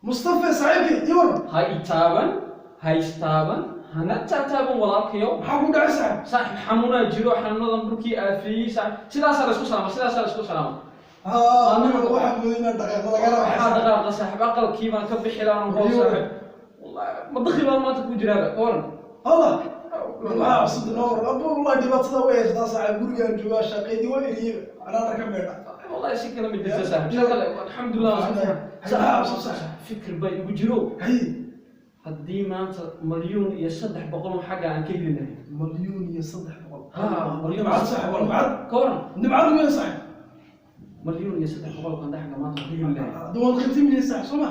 Mustafa saaxiibkay, ii waran. Ha itaaban, ha istaaban, hana taataaban, walaalkayow. Maxaa ku dhacay, saaxiib? Saaxib, xanuunaa jiro, xanuunadan dhulkii aafeeyey, saaxib. Sidaasaa la isku salaama, sidaasaa la isku salaama. Haa, aniga waxaan mooday inaan dhaqaaqo laga rabo. Waxaa dhaqaaqa, saaxib, aqalkii baan ka bixi lahaa hoo, saaxib. Wallahi madakhi baan maanta ku jiraaba, ka waran? Allah, maxaa cusub noo waran? Abu, wallahi dhibaatada way haysataa, saaxiib. Gurigaan joogaa, shaqaydii waa eriyey, anaana ka meedha. Wallahi si kale ma jirto, saaxib, si kale, alxamdulilah. Maxaa cusub, saaxiib? Fikir baa igu jiro. Hay. Haddii maanta 1,300,000 oo xagga aan ka heli lahay. 1,300,000? Ha, malyan. Nimcad, saaxiib, waa nimcad. Ka waran? Nimcad weyn, saaxiib. 1,300,000 kan xagga maanta ka heli lahay. Hadda waad qaybtay saaxiib, soo ma?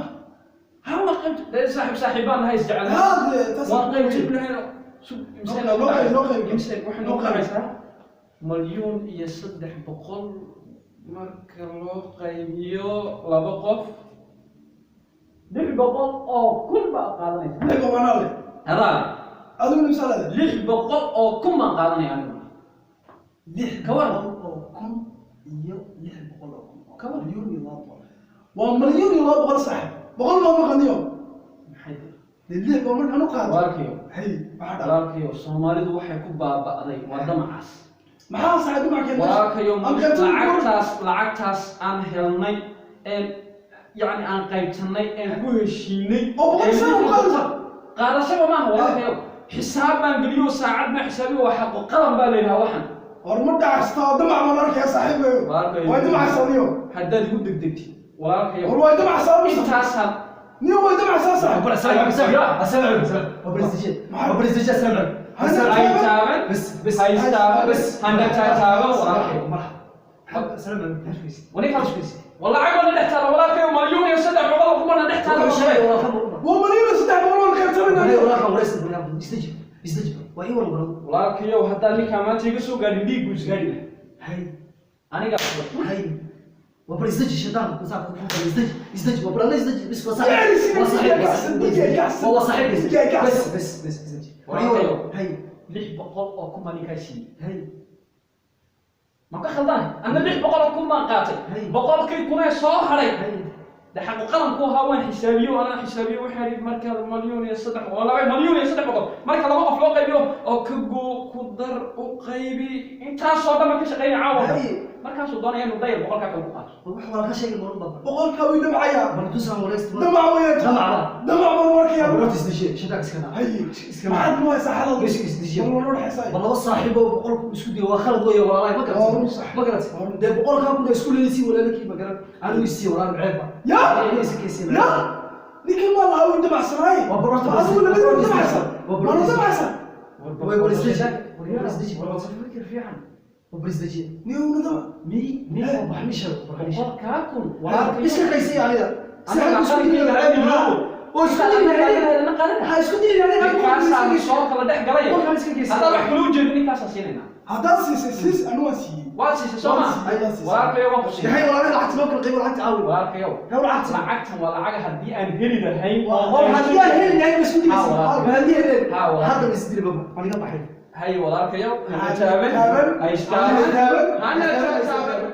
Ha, waa qayb dee, saaxib, saaxiibaan nahay, isjecel. Haa, dee, taas. Waan qaybtay lahayn. Noo qayb, noo qayb. Imse waxay Noo noo qayb. dhacaysaa 1,300,000 marka loo qaybiyo laba qof, 600,000 baa qaadanaysa. 600 anaa leh. Adaa. Adigu nimsa leedahay? 600,000 baan qaadanaya anigu. Lix Ka waran? boqol oo kun iyo 600,000. Ka waran? 1,200,000 waa 1,200,000, saaxiib. 100 baa maqaniyo. Maxay tahay? Dee, 600 markaan u qaato. Walaalkayo. Hay, maxaa dhacay? Walaalkayo, Soomaalidu waxay ku baaba'day waa damacaas. Maxaa, saaxiib, dumac keenay? Walaalkayo, Aan qaybtay. lacagtaas, lacagtaas aan helnay een yacni aan qaybsanay een ku heshiinay. Oo 100 sano u qaadaysa? Qaadashaba maaha, walaalkayo, xisaab baan geliyo, saacad baan xisaabiyo, waa xaqo qalan baa la yidhaha waxan. War, ma dhacasta, damac baan arkaya, saaxiibayo. Walaalkayo. Way damacsan iyo. Haddaad igu degdegtid, walaalkayo. War, way damacsan, Mustafa. Intaasaan. Niyo, way damacsan, saaxiib. السلام عليكم، السلام عليكم، وبرستيج وبرستيج، السلام عليكم. Ha itaaban. بس بس. Ha istaaban. بس. Hana taataaban, walaalkayo. مرحبا، السلام عليكم. ايش كويس؟ Waninkaas wala lacag bana dhex taala, walaalkayo, 1,300,000 kumana dhex taala. Waa 1,300,000 waan qaybsanayna. استجب استجب واي والله. Walaalkayow, haddaad ninkaa maanta iga soo gaadhin, dhiiggu isgaadhi lahaa. هاي. Aniga. هاي وبرستيج الشيطان، استجب استجب وبرا استجب بس. وصاحب. يعني سيدي. وصاحب. دقيقة، كحسن. والله صاحب. دقيقة، كحسن. بس بس بس، استجب. واي والله، هاي. 600,000 baa ninkaa siiyey. هاي. Ma ka khaldanahay? Anna 600,000 baan qaatay. Hay. 100kii kunee soo hadhay هاي. de xaqu qalanku ahaa, waan xisaabiyo, anaa xisaabiyo. Waxaa yidhi marka 1,300,000, 2,300,000 marka laba qof loo qaybiyo oo ka goo, ku dar, u qaybi, intaasoo dhan baan ka shaqeynaya caawa. Hay. Markaasuu doonaya inuu dayar 100kaa kale ku qaato. والله ولا شيء مرة. 100kaa way damcayaa. برتوسها وريست. Damac weeyaan. دمع بقى. Damac baan u arkayaa. برتوس استجيب شدك اسكنا. Hay, maxaad mu haysaa xalal? بس استجيب. War, war, xisay. والله صاحبه بقول isku diyo waa khalad weeye, walaalahay, ma garat? Waa sax. Ma garat? Dee 100kaa kuna isku leeysi walaalkii, ma garat? Anigu isii walaal ceeb. Ya. Anigu isii kaysi. Ya, ninkan waa lahaa, way damacsanaaye. Waa barorta. Adigu labadii way damacsan. Waa barorta. Waa damacsan. Way war istijib, war istijib. War, fikir fiican. War istijib. Niyo, damac. Mi mi. waxmisha waxmisha. 100kaa kun, walaalkayo. Iska kaysi aniga. Anaga isku dili. Oo isku dili, ha isku dili aniga. Ninkaasaa soo kala dhex galay. 100kaan iska kaysi. Haddaad wax kala ujeedin, ninkaasaa siinaynaa. Haddaad siisay, siis, anu waan siiyey. Waad siisay, soo ma? Waan siiyey. Walaalkayo, waan ku siiyey. Yaxay walaalay, lacagta loo kala qaybo, lacagta caawi. Walaalkayow. Hawl lacagta. Lacagtan waa lacag haddii aan heli lahayn. Oo haddii aan heli lahayn, ma isku dilaysa? Ha, walaalkayo. Haddii heli. Ha, walaalkayo. Hadda ma isdili baba, waan iga baxay. Hay, walaalkayow, hana taaban. Taaban. Ha istaaban. Taaban. Hana taaban.